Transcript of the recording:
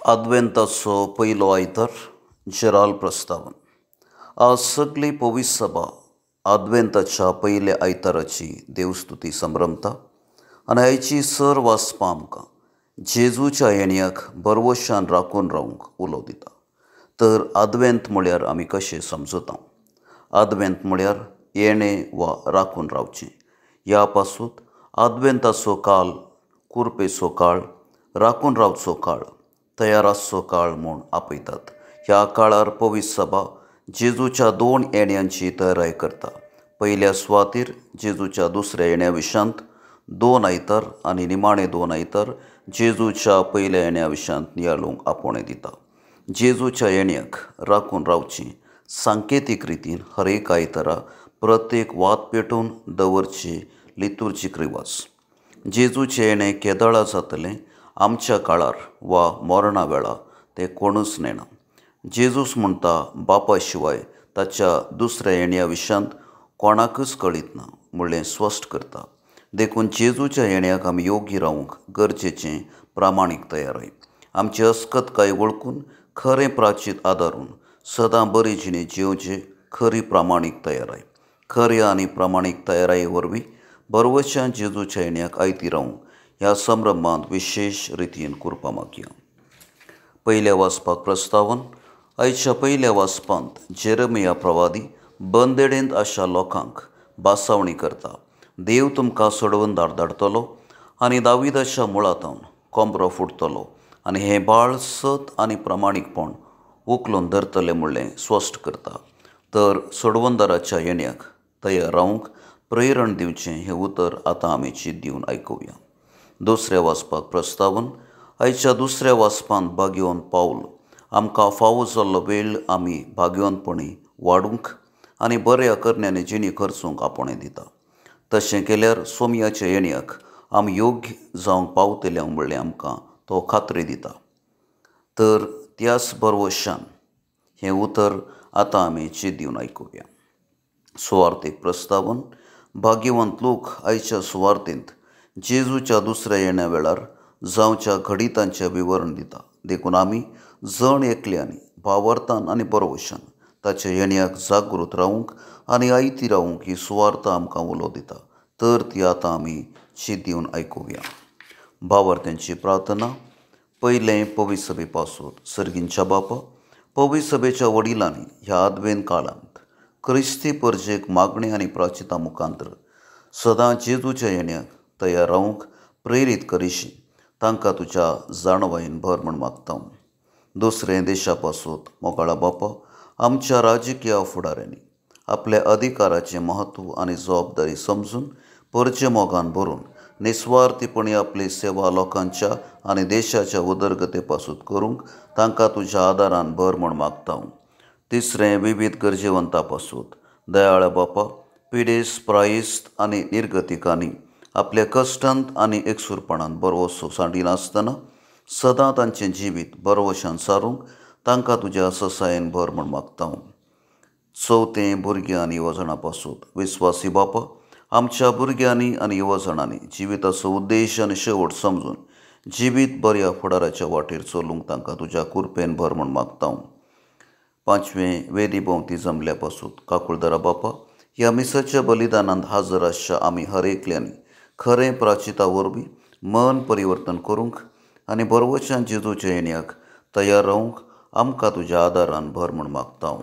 आदवेंताचो पयलो आयतार जेराल प्रस्तावन. आज सगली पवित्र सभा आदवेंताच्या पयल्या आयताराची देवस्तुती संभ्रमता आनी आयची सर वाचपां आमकां जेजूच्या येण्याक बरवशान राखून रावंक उलो दिता. तर आदवेंत म्हळ्यार आमी कशें समजता? आदवेंत म्हळ्यार येणें वा राखून रावचें. ह्या पासूत आदवेंताचो काल कुरपेचो काळ, राखून रावचो काळ, तयार आसचो काळ म्हूण आपयतात. ह्या काळार पवित्र सभा जेजूच्या दोन येण्यांची तयाराय करता. पयल्या सुवातेर जेजूच्या दुसऱ्या येण्या विशांत दोन आयतार आनी निमाणे दोन आयतार जेजूच्या पयल्या येण्या विशांत नियाळूंक आपोवणें दिता. जेजूच्या येण्याक राखून रावची सांकेतीक रितीन हरेक आयतारा प्रत्येक वात पेटोवन दवरची लितुर्जीक रिवाज. जेजूचें येणें केदळा जातलें आमच्या काळार वा मरणा वेळा तें कोणूच नेणा. जेजूस म्हणटा बापा शिवाय ताच्या दुसऱ्या येण्या विशांत कोणाकच कळीत ना म्हणलें स्पश्ट करता. देखून जेजूच्या येण्याक आमी योग्य रावंक गरजेचें प्रामाणीक तयाराय. आमची अस्कतकाय वळखून खरें प्राचीत आदारून सदां बरी जिणी जिवचे खरी प्रामाणीक तयाराय. खरी आनी प्रामाणीक तयाराये वरवीं बरवशान जेजूच्या येण्याक आयती रावंक ह्या संभ्रमांत विशेश रितीन कुरपा मागया. पयल्या वाचपाक प्रस्तावन. आयच्या पयल्या वाचपांत जेरमिया प्रवादी बंदेडेंत आशा लोकांक बासावणी करता. देव तुमकां सोडोवन धाडटलो आनी दाविदाच्या मुळांत कोंबरो फुटतलो आनी हें बाळ सत आनी प्रामाणीकपण उखलून धरतलें म्हणलें स्पश्ट करता. तर सोडवणदाराच्या येण्याक तयार रावंक प्रेरण दिवचें हें उतर आतां आमी चीत दिवन आयकुया. दुसऱ्या वाचपाक प्रस्तावन. आयच्या दुसऱ्या वाचपांत भाग्यवंत पावल आमकां फावो जाल्लो वेळ आमी भाग्यवंतपणी वाडूंक आनी बऱ्या करण्यांनी जिणी खर्चूंक आपोवणें दिता. तशें केल्यार सोमयाच्या येण्याक आमी योग्य जावंक पावतले म्हणलें आमकां तो खात्री दिता. तर त्याच बरवशान हें उतर आतां आमी चीत दिवन आयकुया. सुवार्थीक प्रस्तावन. भाग्यवंत लोक आयच्या सुवार्थींत जेजूच्या दुसऱ्या येण्या वेळार जावच्या घडितांचें विवरण दिता. देखून आमी जण एकल्यांनी भावार्थान आनी बरवशान ताच्या येण्याक जागृत रावंक आनी आयती रावंक ही सुवार्थ आमकां उलो दिता. तर ती आतां आमी चीत दिवन आयकुया. भावार्थ्यांची प्रार्थना. पयलें पवित्र सभे पासून. सर्गींच्या बापा, पवित्र सभेच्या वडिलांनी ह्या आदवेन काळांत क्रिस्ती परजेक मागणी आनी प्राचिता मुखांतर सदां जेजूच्या येण्याक तयार रावंक प्रेरीत करिशी तांकां तुज्या जाणवायेन भर म्हूण मागता. दुसरें देशा पासून. मोगाळा बापा, आमच्या राजकीय फुडाऱ्यांनी आपल्या अधिकाराचें म्हत्व आनी जबाबदारी समजून परजे मोगान भरून निस्वार्थीपणी आपली सेवा लोकांच्या आनी देशाच्या उदरगते पासून करूंक तांकां तुज्या आदारान भर म्हूण मागता. तिसरें विविध गरजेवंता पासून. दयाळा बापा, पिडेस्त, प्रायेस्त आनी निर्गतिकांनी आपल्या कश्टांत आनी एकसूरपणान बरवसो सांडिनासतना सदां तांचें जिवीत बरवशान सारूंक तांकां तुज्या ससायेन भर म्हूण मागता. चवथें भुरग्यां आनी युवजणां पासून. विस्वासी बापा, आमच्या भुरग्यांनी आनी युवजणांनी जिविताचो उद्देश आनी शेवट समजून जिवीत बऱ्या फुडाराच्या वाटेर चलूंक तांकां तुज्या कुरपेन भर म्हूण मागता. पांचवें वेदी भोंवती जमल्या पासून. काकुळदरा बापा, ह्या मिसाच्या बलिदानांत हाजर आसच्या आमी हर एकल्यांनी खरें प्राचिता वरवीं मन परिवर्तन करूंक आनी बरवशान जेजूच्या येण्याक तयार रावंक आमकां तुज्या आदारान भर म्हूण मागता.